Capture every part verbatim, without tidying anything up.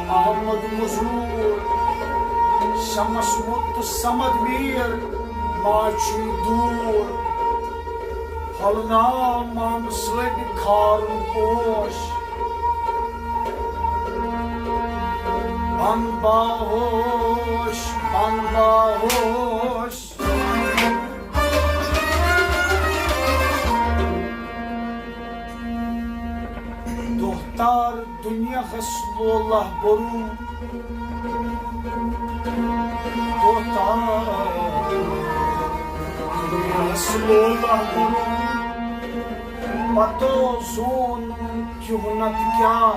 احمد مزور، شمس مت صمد میر، ما چھُے دوٗر۔ پھۄلناو مامہٕ سۭتۍ کھارُن پوش۔ بن باہوش، بن باہوش۔ دۄہ تار دُنیاہس لولہ بوٚرُم۔ دۄہ تار دُنیاہس لولہ بوٚرُم۔ پتو زون کیوں نتہٕ کیٛاہ،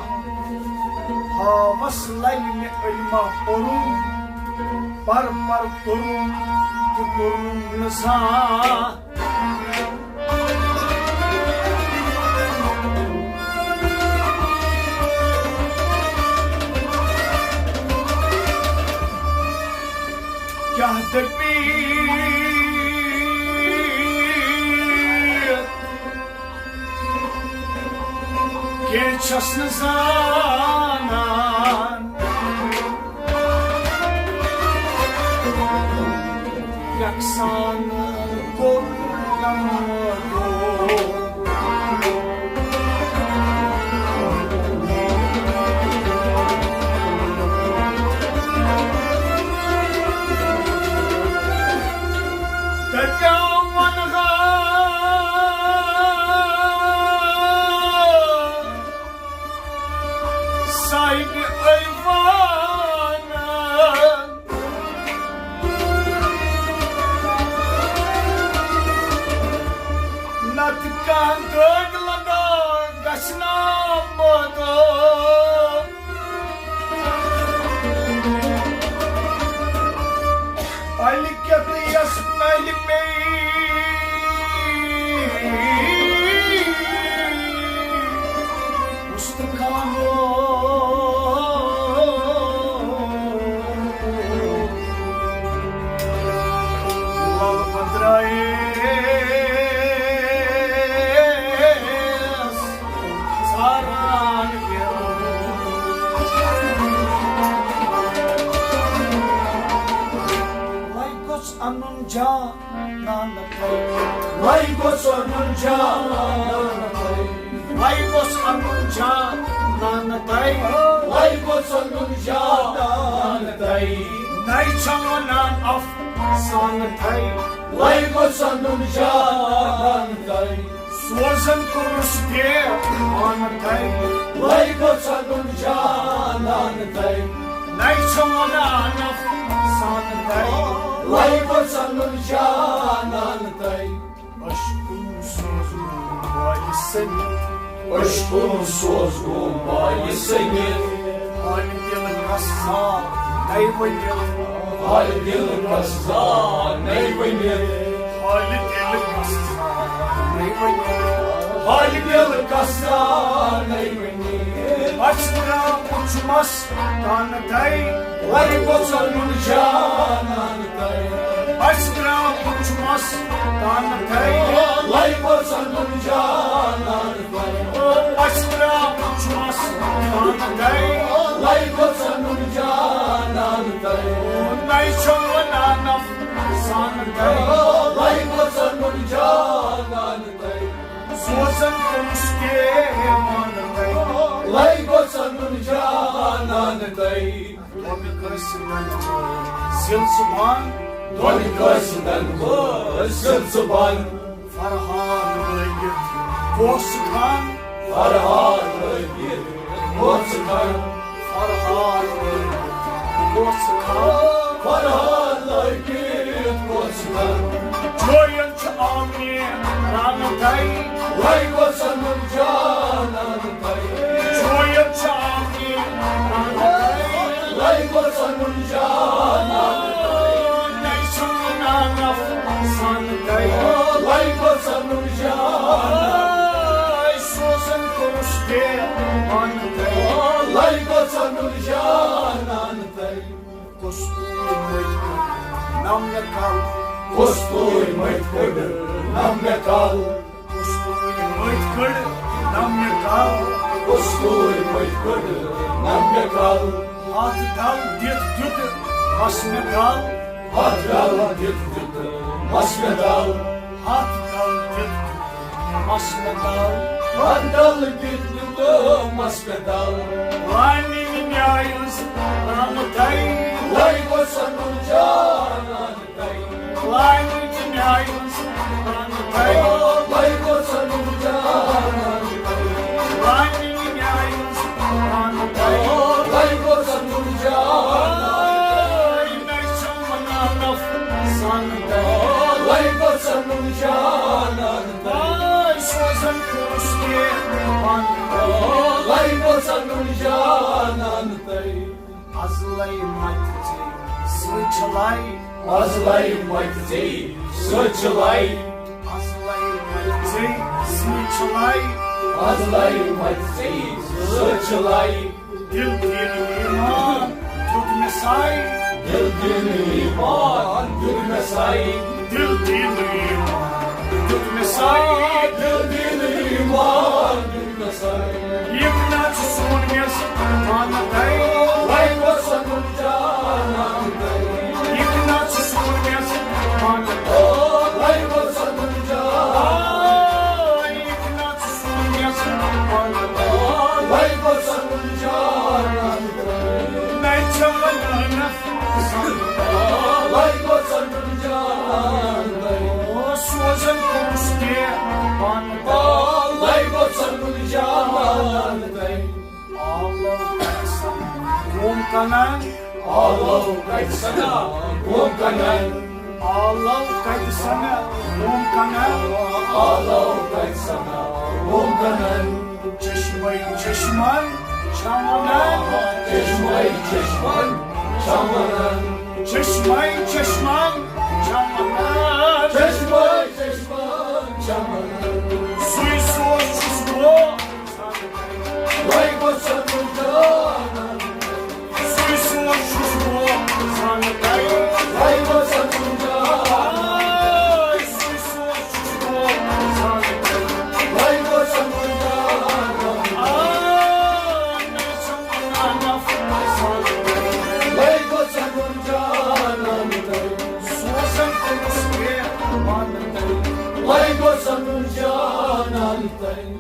ہاوس لگہِ مےٚ علمہ پوٚرُم۔ پر پر کوٚرُم تہِ کوٚرُم نہٕ زانٛہہ۔ کیٛاہ دٔپی، کینٛہہ چھَس نہٕ زانان۔ یکسان کوٚر نمودو۔ دپیاو ونہٕ ہا صاحبِ ایوان۔ نتہٕ کانٛہہ دٲغ لگا گژھِ نا پٲدٕ۔ پلہِ کٮ۪تھ یۄس نلہِ پیٚیہِ، مستقامو لل پترٲیِس ژھاران پھِرُن۔ وۄنۍ گوٚژھ انُن جان نانہٕ تۄہہِ۔ وۄنۍ گوٚژھ انُن جان نانہٕ تۄہہِ۔ وۄنۍ گوٚژھ انُن جان نانہٕ تۄہہِ۔ وۄنۍ گوٚژھ انُن جان نانہٕ تۄہہِ۔ نَے چھَم وَنان افسانہٕ تۄہہِ۔ وۄنۍ گوٚژھ انُن جان نانہٕ تۄہہِ۔ سوزن کوٚرُس بے پانہٕ تۄہہِ۔ وۄنۍ گوٚژھ انُن جان نانہٕ تۄہہِ۔ نَے چھَم وَنان افسانہٕ تۄہہِ۔ وۄنۍ گوٚژھ انُن جان نانہٕ تۄہہِ۔ عشقُن سوز گوٚو بالہِ سٔنِتھ۔ عشقُن سوز گوٚو بالہِ سٔنِتھ۔ حالہِ دِل کس زال نَے ؤنِتھ۔ حالہِ دِل کس زال نَے ؤنِتھ۔ حالہِ دِل کس زال نَے ؤنِتھ۔ حالہِ دِل کس زال نَے ؤنِتھ۔ بس درٛاو وُچھمس تانہٕ تۄہہِ۔ وۄنۍ گوٚژھ انُن جان نانہٕ تۄہہِ۔ بس درٛاو وُچھمس تانہٕ تۄہہِ۔ وۄنۍ گوٚژھ انُن جان نانہٕ تۄہہِ۔ بس درٛاو وُچھمس تانہٕ تۄہہِ۔ وۄنۍ گوٚژھ انُن جان نانہٕ تۄہہِ۔ نَے چھَم وَنان افسانہٕ تۄہہِ۔ وۄنۍ گوٚژھ انُن جان نانہٕ تۄہہِ۔ سوزن کوٚرُس بے پانہٕ تۄہہِ۔ وۄنۍ گوٚژھ انُن جان نانہٕ تۄہہِ۔ دۄن قٲصدن وٲے ضلع زبان۔ دۄن قٲصدن وٲے ضلع زبان۔ فرحان لٲگِتھ پوسہٕ خان۔ فرحان لٲگِتھ پوسہٕ خان۔ فرحان لٲگِتھ پوسہٕ خان۔ فرحان لٲگِتھ پوسہٕ خان۔ جوین چھُ آمین رانہٕ تۄہہِ۔ وۄنۍ گوٚژھ انُن جان نانہٕ تۄہہِ۔ جوین چھُ آمین رانہٕ تۄہہِ۔ وۄنۍ گوٚژھ انُن جان نانہٕ تۄہہِ۔ نَے چھَم وَنان افسانہٕ تۄہہِ۔ وۄنۍ گوٚژھ انُن جان نانہٕ تۄہہِ۔ سوزن کوٚرُس بے پانہٕ تۄہہِ۔ وۄنۍ گوٚژھ انُن جان نانہٕ تۄہہِ۔ کُس توٗرۍ مٔتۍ کٔڑ نم مےٚ کل۔ کُس توٗرۍ مٔتۍ کٔڑ نم مےٚ کل۔ کُس توٗرۍ مٔتۍ کٔڑ نم مےٚ کل۔ پٔتۍ کٔڑ نہ مےٚ کل۔ ہتھ کل دِتھ دیُت مس مےٚ کل۔ ہتھ کل دِتھ دیُت مس مےٚ کل۔ ہتھ کل دِتھ دیُت مس مےٚ کل۔ ہتھ کل دِتھ دیُت مس مےٚ کل۔ وانی نیاز رنگ تھائی۔ وای گوٚژھ سنُن جان۔ وانی نیاز رنگ تھائی۔ وای گوٚژھ سنُن جان۔ وانی نیاز رنگ تھائی۔ وای گوٚژھ سنُن جان۔ وای گوٚژھ سنُن جان۔ وای سوزن کُس کے پن۔ وای گوٚژھ سنُن جان۔ ازلے متہِ ژے سۭتۍ چھلے۔ ازلے متہِ ژے سۭتۍ چھلے۔ ازلے متہِ ژے سۭتۍ چھلے۔ ازلے متہِ ژے سۭتۍ چھلے۔ دل دین ایمان دیُت مےٚ ساے۔ دل دین ایمان دیُت مےٚ ساے۔ دل دین ایمان دیُت مےٚ ساے۔ دل دین ایمان دیُت مےٚ ساے۔ یِکھ نہ ژٕ سون یَس پانہٕ تَے۔ وَے گوٚژھ سَنُن جانان تَے۔ یِکھ نہ ژٕ سون یَس پانہٕ تَے۔ وَے گوٚژھ سَنُن جانان۔ یِکھ نہ ژٕ سون یَس پانہٕ تَے۔ وَے گوٚژھ سَنُن جانان تَے۔ نَے چھَم نہٕ نفس۔ وَے گوٚژھ سَنُن جانان تَے۔ او سوزن کُس کے پانہٕ تَے۔ وَے گوٚژھ سَنُن جانان تَے۔ آلو کتہِ سنا قوم کنن۔ آلو کتہِ سنا قوم کنن۔ آلو کتہِ سنا قوم کنن۔ آلو کتہِ سنا قوم کنن۔ چشمے چشمن چھم ونان۔ چشمے چشمن چھم ونان۔ چشمے چشمن چھم ونان۔ چشمے چشمن چھم ونان۔ سُے سوز چھُس بہٕ۔ وَے گوٚژھ سَنُن جانان۔ سُے سوز چھُس بہٕ زانان تَے۔ وَے گوٚژھ سَنُن جانان۔ سُے سوز چھُس بہٕ زانان تَے۔ وَے گوٚژھ سَنُن جانان۔ وَے گوٚژھ سَنُن جانان تَے۔ سوزن کُس کے پانہٕ تَے۔ وَے گوٚژھ سَنُن جانان تَے۔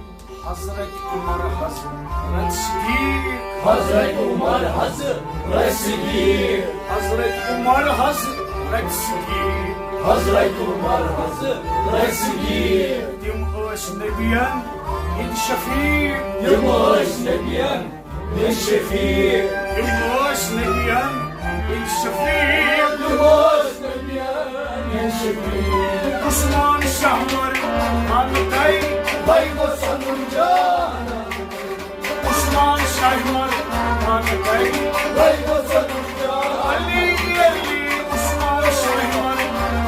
حضرت عمر حضرت صدیق۔ حضرت عمر حضرت صدیق۔ حضرت عمر حضرت صدیق۔ حضرت عمر حضرت صدیق۔ تِم ٲسۍ نبیَن ہٕنٛدۍ شفیق۔ تِم ٲسۍ نبیَن ہٕنٛدۍ شفیق۔ تِم ٲسۍ نبیَن ہٕنٛدۍ شفیق۔ تِم ٲسۍ نبیَن ہٕنٛدۍ شفیق۔ عثمان شاہ مر پانہٕ تَے۔ وَے گوٚژھ سَنُن جانان۔ عثمان شاہ مر پانہٕ تَے۔ وَے گوٚژھ سَنُن جانان۔ علی، علی، عثمان شاہ مر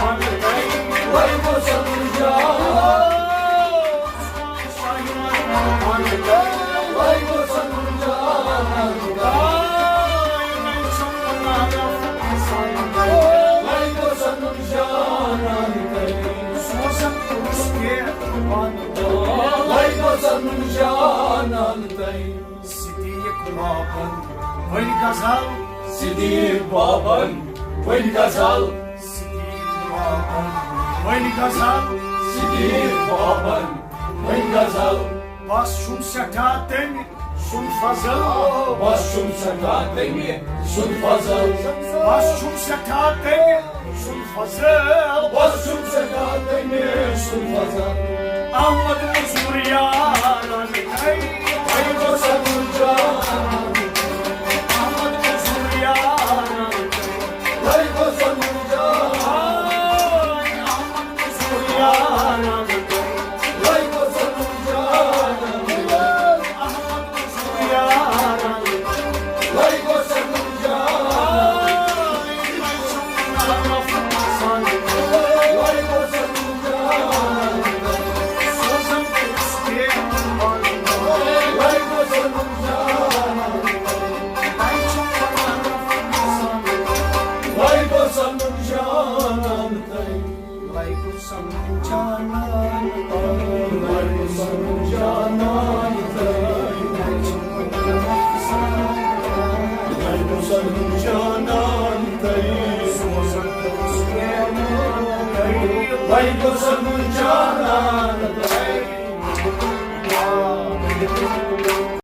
پانہٕ تَے۔ وَے گوٚژھ سَنُن جانان۔ عثمان شاہ مر پانہٕ تَے۔ وَے گوٚژھ سَنُن جانان۔ وَے گوٚژھ سَنُن جانان۔ سوزن کُس کے پانہٕ تَے۔ وَے گوٚژھ سَنُن جانان تَے۔ صدیق بابن ؤنۍ غزل۔ صدیق بابن ؤنۍ غزل۔ صدیق بابن ؤنۍ غزل۔ صدیق بابن ؤنۍ غزل۔ بس چھُم سٮ۪ٹھاہ تٔمۍ سُنٛد فضل۔ بس چھُم سٮ۪ٹھاہ تٔمۍ سُنٛد فضل۔ بس چھُم سٮ۪ٹھاہ تٔمۍ سُنٛد فضل۔ بس چھُم سٮ۪ٹھاہ تٔمۍ سُنٛد فضل۔ احمد مزور یارن۔ احمد مزور یارن۔ احمد مزور یارن۔ وۄنۍ گوٚژھ نہٕ جان